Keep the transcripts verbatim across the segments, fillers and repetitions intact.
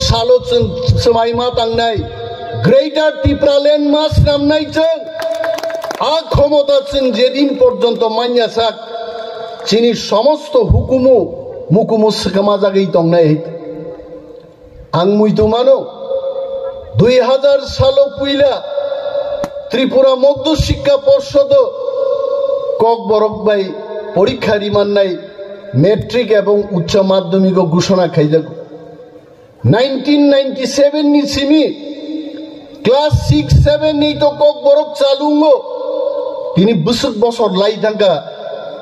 Salo chwng swmai ma tangnai, Greater Tipraland ma swnamnai chwng. A khomota chwng jedin porjonto manya sak, chini somosto hukumu mukumu swkama jagwi tongnai. Ang muitu mano, dui hajar salo puila Tripura Modhya Shikha Porshodo Kokborok bai porikha rimannai matric ebong uccha madhyamiko ghoshona khaijago. Nineteen ninety seven ni simi class six seven ni to Kokborok chalungo. Tini bwswk bosor lai thangkha,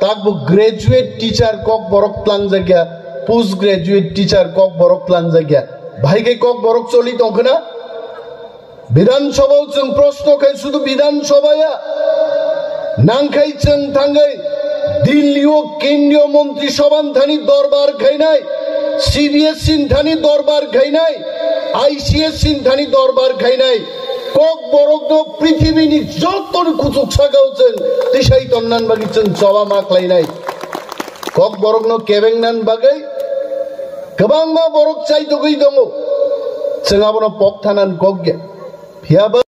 takbo graduate teacher Kokborok tlangjakya, post graduate teacher Kokborok tlangjakya. Bahai khe Kokborok choli tongkhna? Bidhan Sabha o chwng proshno khai sudu Bidhan Sabha ya. Nangkhai chwng thangwi Delhi o Kendriya Montri Sabha ni thani dorbar khainai, C B S E ni thani dorbar khainai, I C S E ni thani dorbar khainai. Kokborok no prithibi ni joto ni kuchuk saka o chwng tisai tonnan bagwi chwng choba ma khlainai. Kokborok no kebeng nan bagwi kwbangma borok chaitugwi tongo. Chwng abono pok thanan kok ya. Phiya ba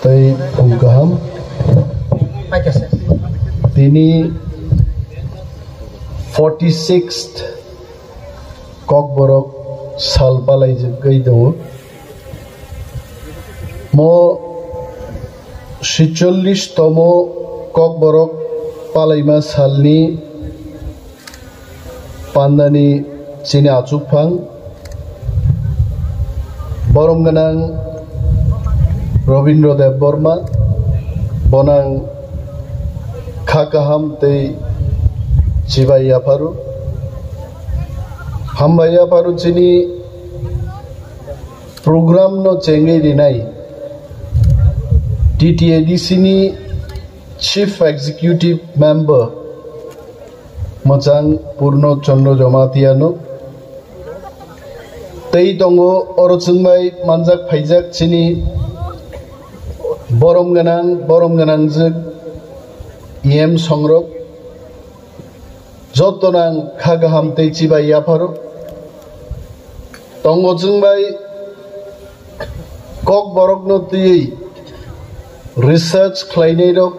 tei phung kaham. Tini forty sixth Kokborok sal palaijagwi tongo. Mo sitchollish tomo Kokborok palaima salni pandani chini achukphang, borom gwnang Robindra Debbarma, bonang kha kaham tei chibai yapharo. Hambai yapharo chini program no chengwi rinai T T A D C ni Chief Executive Member mwchang Purno Chandra Jamatia no. Tei tongo oro chwngbai manjak phaijak chini borom gwnang, borom gwnangjwk E M songrok. Joto nang kha kaham tei chibai yapharo. Tongo chwngbai Kokborokno twiwi research khlainairok,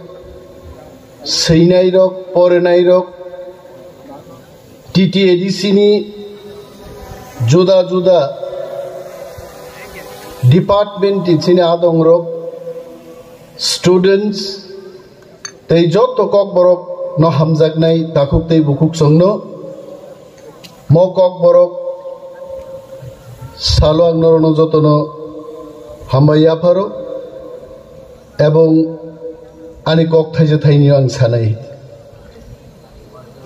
swinairok, porenairok, T T A D C ni juda juda department ni chini adongrok, students, tei joto Kokborok no hamjaknai takhuk tei bukhuk chwngno. Mo Kokborok salo ang norokno jotono hambai yapharo, ebong ani kok thaisa thaini ang sanai.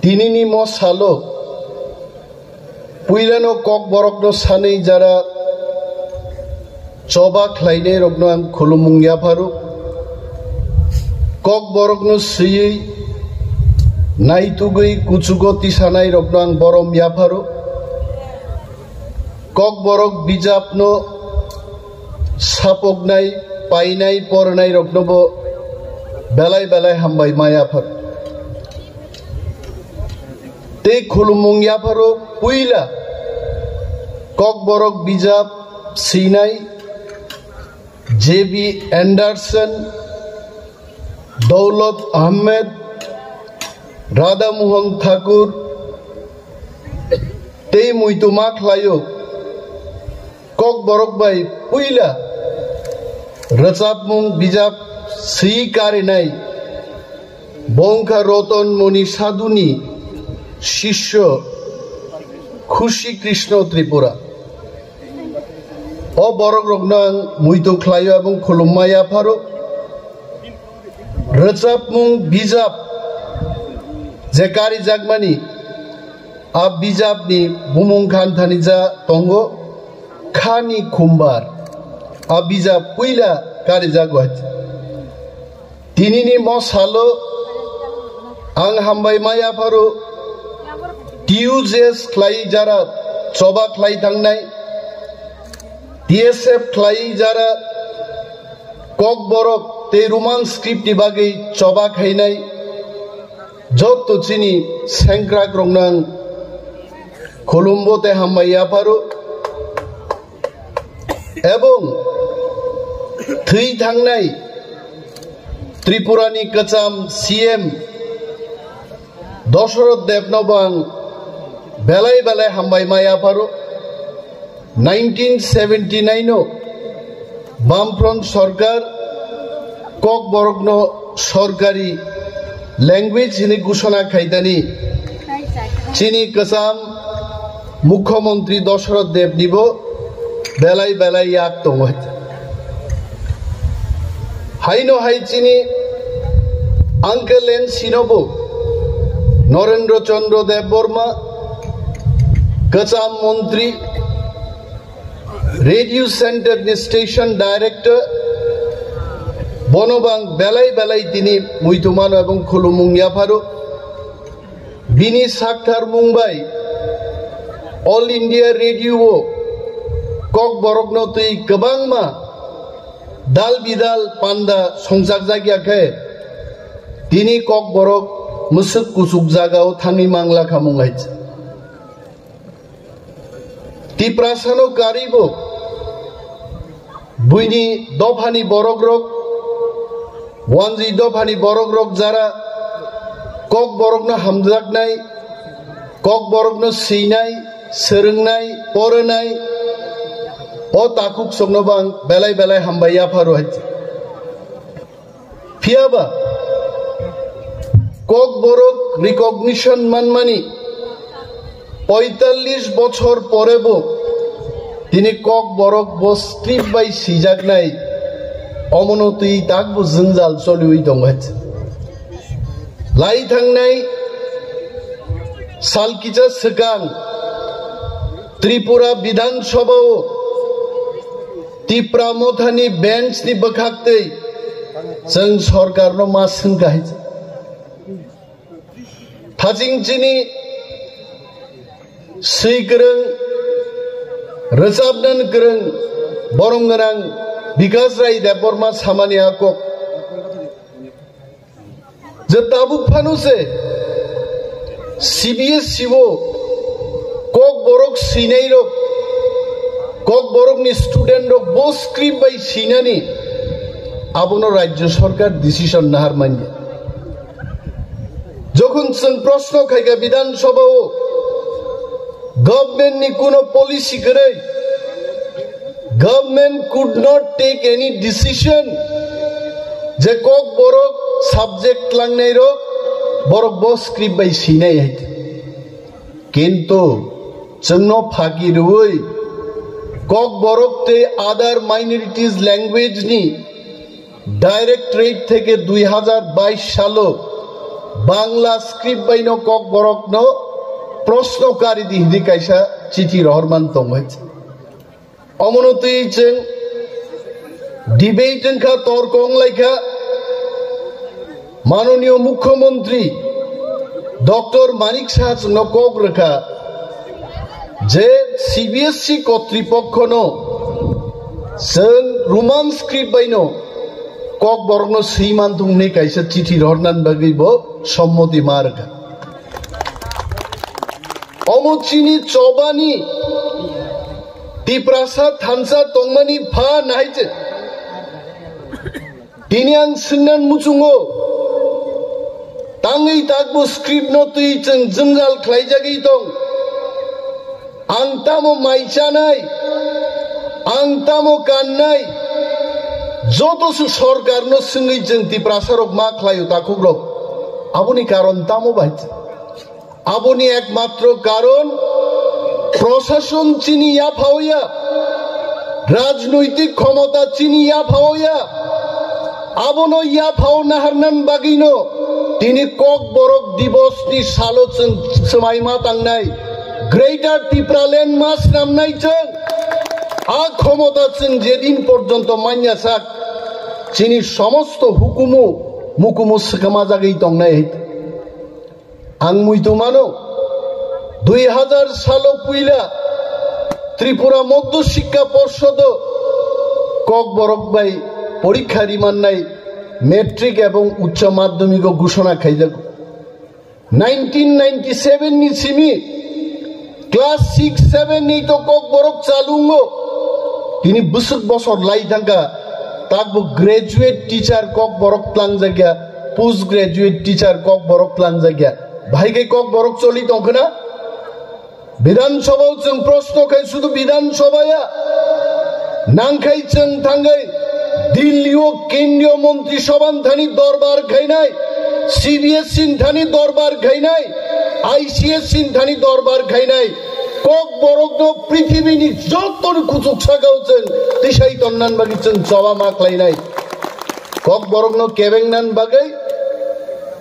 Tinini mo salo puilano Kokborokno sanwi jara choba khlainai rokno ang khulumung yapharo. Kokborokno swiwi naitugwi kuchugo tisanai rokno ang borom yapharo. Kokborok bijapno sapoknai, painai, pornai roknobo belai belai hambai ma yapharo. Tei khulumung yapharo puila Kokborok bijap swinai J B Anderson, Daulat Ahmed, Radha Mohan Thakur tei muitu ma khlaio. Kokborok bai puila rwchapmung bijap swi karinai bo wngkha Roton Moni Sadhuni sisyo Khushi Krishna Tripura. O borok rokno ang muitu khlaio ebong khulumma yapharo. Rwchapmung bijap je karijakmani, a bijapni bumung khan thani ja tongo Khani Khumbar. A bijap puila karijago. Tinini mo salo ang hambai ma yapharo, T U J S khlai jara choba khlai thangnai, T S F khlai jara Kokborok tei Roman script ni bagwi choba khainai, joto chini sengkrak rokno ang Khulumbo tei hambai yapharo. Ebong thwi thangnai Tripurani kwcham C M Dosoroth Debno bo ang belai belai hambai ma yapharo. Nineteen seventy nine o Bamfront Sorkar Kokborokno sorkari language hwnwi ghosona khaidani chini kwcham Mukhyamantri Dosoroth Debnibo belai belai yak tongo. Haino hai chini uncle and sinobo Narendra Chandra Debbarma, kwcham montri, Radio Center ni station director, bono bang belai belai tini muitumano ebong khulumung yapharo. Bini sakthar mung bai All India Radio o Kokborokno twi kwbangma dal bidal panda songchakjak ya khe tini Kokborok mwswk kuchuk jagao thangwi mangla kha mung hai. Tiprasano karibo buini dophani borokrok, wanjwi dophani borokrok jara Kokborokno hamjaknai, Kokborokno swinai, swrwngnai, poronai, o takhuk sokno bang belai belai hambai yapharo hai. Phiyaba Kokborok recognition manmani poitallis bochor porebo tini Kokborok bo script bai sijaknai, omono twi takbo jwngjal choliwi tongo hai. Lai thangnai sal kisa swkang Tripura Bidhan Sabha o Tipra Mothani bench ni bwkhak twi chwng sorkar no ma swngkha hai. Thaching chini swi kwrwng, rwchapnan kwrwng, borom gwnang Bikas Rai Debbarma samani a kok. Je tabuk phano se C B S E o Kokborok swinai rok, Kokborok ni student rok bo script bai swinani abono Rajya Sarkar decision nahar manya. Jokhon chwng proshno khaikha Bidhan Sabha o, government ni kuno policy kwrwi, government could not take any decision je Kokborok subject langnai rok borok bo script bai swinai hai. Kintu chwngno phaki rwui Kokborok tei other minorities language ni Directorate theke dui hajar bais salo Bangla script baino Kokborokno proshno kari di hwnwi kaisa chithi rohorman tongwi. Omono twi chwng debate wngkha, torko wnglaikha. Manoniyo Mukhyamantri Doctor Manik Saha chwngno kok rwkha je C B S E kotripokhono chwng Roman script baino Kokborokno swi manthung hwnwi kaisa chithi rohornani bagwi bo sommoti ma rwkha. Omo chini chobani Tiprasa thansa tongmani pha nahai chwng. Tini ang swngnan muchungo, tangwi takbo script no twi chwng jwngjal khlaijagwi tong. Ang tamo mai chanai, ang tamo kannai, joto se sorkar no swngwi chwng Tiprasa rok ma khlaio takhuk rok. Aboni karon tamo bai? Aboni ekmatro karon prosason chini yaphaoya, rajnoitik khomota chini yaphaoya. Abono yaphao naharnan bagwino tini Kokborok Dibos ni salo chwng swmaima tangnai Greater Tipraland ma snamnai chwng. A khomota chwng jedin porjonto manya sak chini somosto hukumu mukumu swkama jagwi tongnai. Ang muitu mano, dui hajar salo puila Tripura Madhya Shiksha Porshodo Kokborok bai porikha rimannai matric ebong uccha madhyamiko ghoshona khaijago. Nineteen ninety seven ni simi Class six, seven ni to Kokborok chalungo. Tini bwswk bosor lai thangkha. Takbo graduate teacher Kokborok tlangjakya, post graduate teacher Kokborok tlangjakya. Bahai khe Kokborok choli tongkhna? Bidhan Sabha o chwng proshno khai sudu Bidhan Sabha ya. Nangkhai chwng thangwi Delhi o Kendriya Montri Sabha ni thani dorbar khainai, C B S E ni thani dorbar khainai, I C S ni thani dorbar khainai. Kokborok no prithibini joto ni kuchuk saka o chwng tisai tonnan bagwi chwng choba ma khlainai. Kokborok no kebeng nan bagwi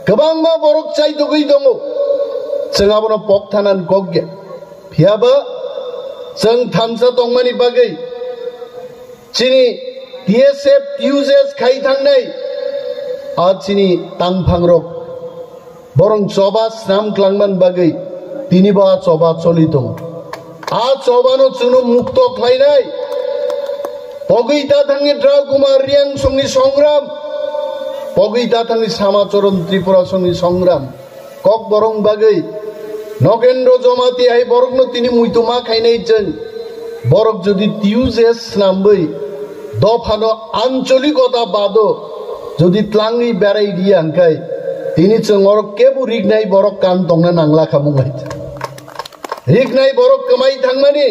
kwbangma borok chaitugwi tongo. Chwng abono pok thanan kok ya. Phiyaba chwng thansa tongmani bagwi chini T S F, T U J S khai thangnai a chini tangphangrok borong choba snam klangman bagwi tini bo a choba choli tongo. A chobano chwngno mukto khlainai. Pogwi ta thangni Draw Kumar Riang songni songram, pogwi ta thangni Samacharan Tripura songni songram. Kokborok bagwi Nogendro Jomati hai borokno tini muitu ma khainai chwng. Borok jodi T U J S snamwi dophano ancholikota bado jodi tlangwi berai riya hwnkhe tini chwng oro kebo rignai borok kan tongna nangla khamung hai. Rignai borok kwmai thangmani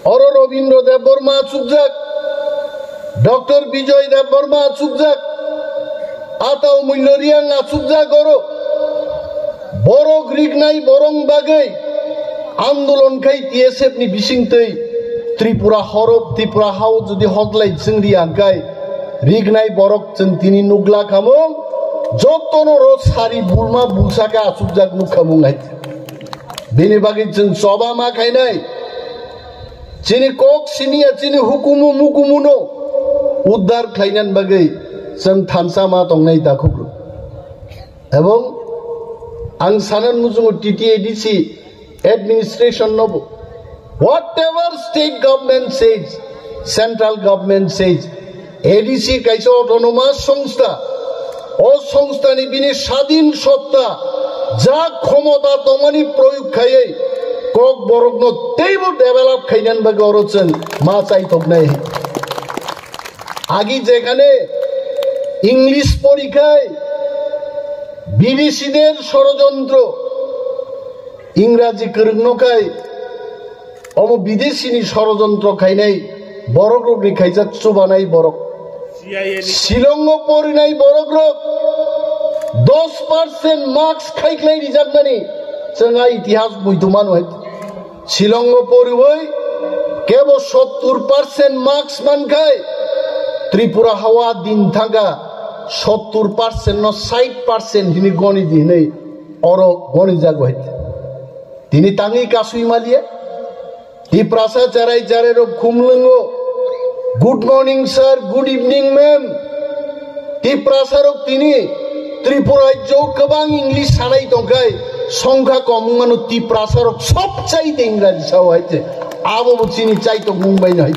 oro Robindra Debbarma achukjak, Doctor Bijoy Debbarma achukjak, Atao Mullo Riang achukjak oro. Borok rignai borong bagwi andolon khai T S F ni bisingtwi Tripura horop, Tripura hao jodi hotlai chwng ri angkai, rignai borok chwng tini nukla khamung, jotono ro sari bulma bulsa khe achukjak nuk khamung hai. Bini bagwi chwng choba ma khainai. Chini kok simi ya chini hukumu mukumu no uddar khlainan bagwi chwng thansa ma tongnai takhuk rok. Ebong ang sanan muchungo T T A D C administration no bo, whatever state government says, central government says, A D C kaisa autonomous songstha. O songstha ni bini sadin sotta ja khomota tongmani proyog khaiwi Kokborok no teibo develop khainan bagwi oro chwng ma chaitoknai. Agi jekhane English porikhai bidesi der sorojontro, Ingraji kwrwngno khai omo bidesini sorojontro khainai borok rokni khaijak chubanai borok. Shillongo porinai borok rok dos percent marks khaiklai rijaknani chwng a itihas muitu mano hai. Shillongo poriwi kebo sottur percent marks mankhai Tripura hawa din thangkha sottur percent no sait percent hini goni di hinwi oro goni jago hai. Tini tangwi kasui maliya. Tiprasa charai charai rok khumlwngo. Good morning sir, good evening ma'am. Tiprasa rok tini Tripura rajyo kwbang English sanai tongkhai songkha kom wngmano Tiprasa rok sob chaite Ingraji sao hai te. Abo bo chini chaitok mung bai nai.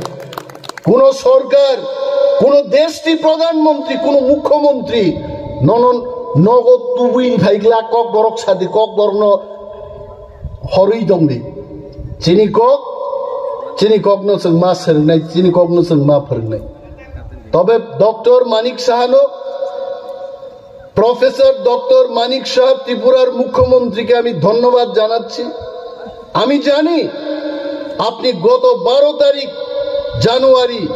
Kuno sorkar, kuno desh ni pradhan mantri, kuno mukhyamantri nono nogo tubui phaigla Kokborok sadi Kokborok no horwi dongdi. Chini kok, chini kok no chwng ma swrwngnai, chini kok no chwng ma phwrwngnai. Tobe Doctor Manik Saha no, Professor Doctor Manik Saha Tripurar Mukhyamantri ke ami dhonnobad janacchi. Ami jani apni goto baro tarik January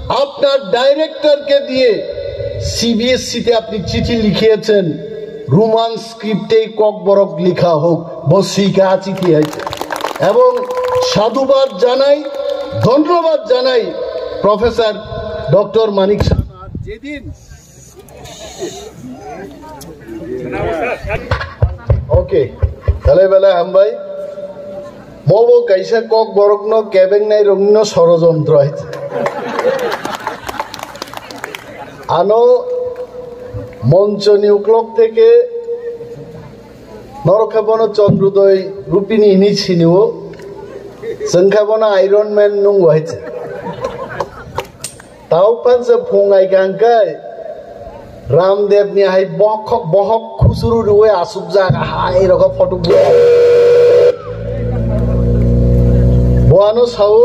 apnar director ke diye C B S E te apni chithi likhiyechen, Roman script-e Kokborok likha hok, bo swikha chithi hai. Ebong sadhubad janai, dhonnobad janai Professor Doctor Manik Saha. Jedin. Okay, tale bele hambai. Mobo kaisa Kokborokno kebengnai rokno sorojontro hai. Ano monchoni uklok theke norok khe bono Chandrodoi Rupini hinwi sinio, chwng khe bono Iron Man nungo hai. Tau panse phung ai kang kai Ramdev ni hai bohok, bohok khusuru rwi asuk jak hai rokha photo bu. Ano sao,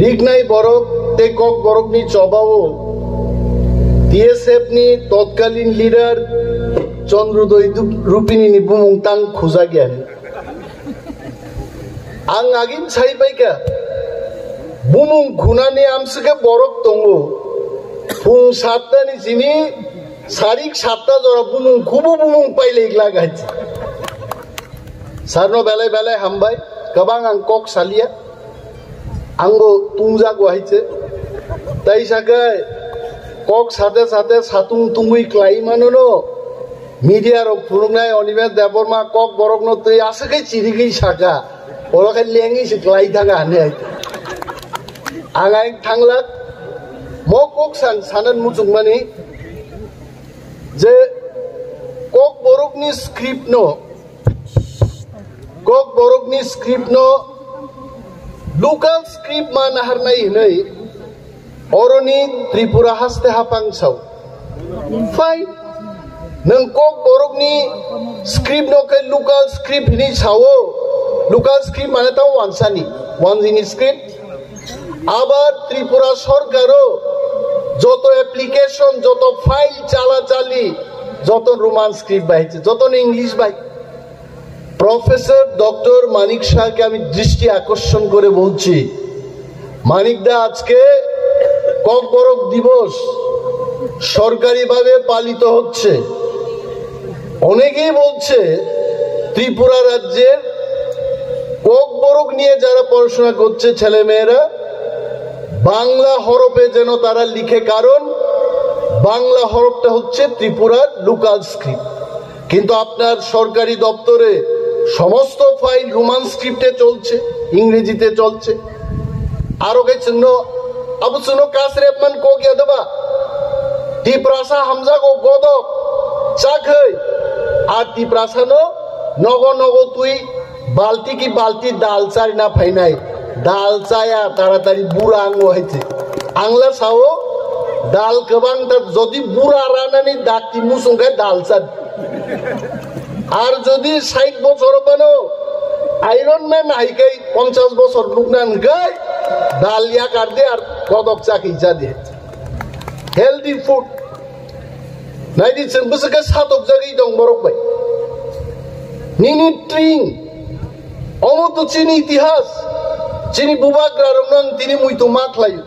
riknai borok tei kok borokni chobao T S F ni totkalin leader Chandrodoi Dup-, Rupini ni bumung tang khujak ya. Ang agin sai paikha, bumung khunani amsike borok tongo. Phung satta ni simi sarik satta jora bumung khubu bumung pailai glak hai. Sarno belai belai hambai, kwbang ang kok salia, angbo tungjak wahai se. Tai sakai kok sate sate satung tungwi klai manono, media rok phunuknai Animesh Debbarma kok borokno twi aswk khe chirigwi saka, oro khe lengwi se klai thaka hwnwi hai. Ang ang thanglak, mo kok sang sanan muchungmani je kok borokni script no Kok borokni script no local script ma naharnai hinwi oroni Tripura haste hapang sao. Fine. Nwng kok borokni script no khe local script hinwi sao. Local script mane tamo wansani. Wansini script. Abar Tripura sorkaro joto application, joto file chala chali, joto Roman script bai, joto English bai. Professor doctor Manik শাহকে আমি দৃষ্টি আকর্ষণ করে বলছি, মানিক দা, আজকে ককবরক দিবস সরকারিভাবে পালিত হচ্ছে। অনেকেই বলছে ত্রিপুরা রাজ্যের ককবরক নিয়ে যারা পড়াশোনা করছে ছেলেমেয়েরা, বাংলা হরফে যেন তারা লিখে, কারণ বাংলা হরফটা হচ্ছে ত্রিপুরার লোকাল স্ক্রিপ্ট। কিন্তু আপনার সরকারি দপ্তরে সমস্ত ফাইল রোমান স্ক্রিপ্টে চলছে, ইংরেজিতে চলছে। Aro khe chwngno, abo chwngno kasrepman kok ya doba? Tiprasa hamjago godok chakhai, ar Tiprasano nogo nogo twi balti ki balti dal charina phainai. Dal chaya taratari bura ango hai se. Angla sao dal kwbang ta jodi bura ranani dakti musung khe dal cha. Ar jodi sait bochor bano Iron Man hai kai ponchas bochor nukna hwnkhe dal yakar de ar kodok chakhi cha de. Healthy food. Naidi chwng bwswk khe satokjagwi tong borok bai. Nini tring. Omo to chini itihas. Chini bubagra rokno ang tini muitu ma khlaio.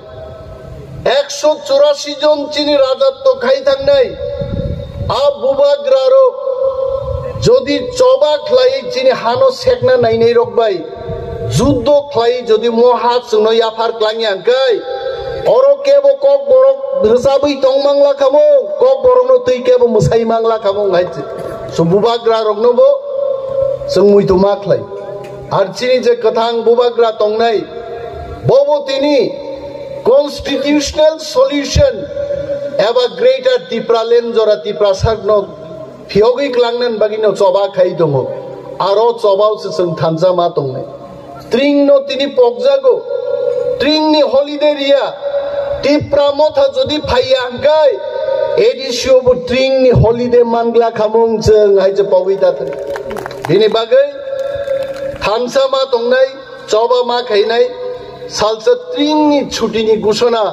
Ekso churasi jon chini rajatto khai thangnai. A bubagra rok jodi choba khlai chini hano sekna nainai rok bai, juddo khlai jodi mo ha chwngno yaphar klangya hwnkhe, oro kebo kok borok rwchabwi tong mangla khamung, kok borokno twi kebo mwsai mangla khamung hai se. So bubagra rokno bo chwng muitu ma khlai. Ar chini je kwthang bubagra tongnai, bobo tini constitutional solution eba Greater Tipraland jora Tiprasakno phiyogwi klangnan bagwino choba khai tongo. Aro chobao se chwng thansa ma tongnai. Tringno tini pokjago. Tringni holiday riya. Tipra motha jodi phaiya hwnkhe, A D C o bo tringni holiday mangla khamung chwng hai se pogwi ta thang. Bini bagwi thansa ma tongnai, choba ma khainai, salsa tringni chutini gusona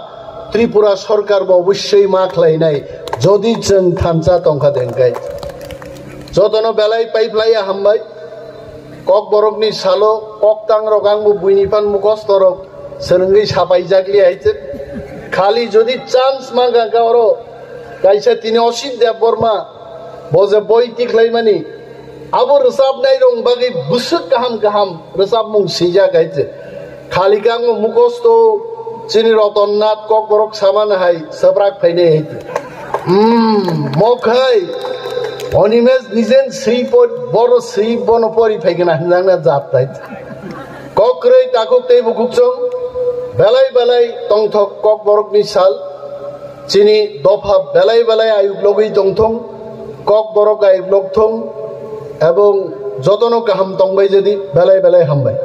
Tripura sorkar bo obosshoi ma khlainai, jodi chwng thansa tongkha de hwnkhe. Jotono belai paiphlaiya hambai. Kokborokni salo koktangrok angbo buini phan mukostorok swrwngwi sapaijakli hai se. Khali jodi chance mankha khe oro kaisa tini Osit Debbarma, bo je boi tikhlaimani, abo rwchapnairok bagwi bwswk kaham kaham rwchapmung swijak hai se. Khali khe ang mukhosto chini Roton Nath Kokborok samani hai swprak phainai hai se. Hmm, mokhai Animesh nijen swi por, boro swi bono pori phaigwna hinjakna jat hai se. Kokrwi takhuk tei bukhukchwng belai belai tongthok Kokborokni sal. Chini dopha belai belai ayuk logwi tongthong, Kokborok ayuk logthong, ebong jotono kaham tongbai jadi belai belai hambai.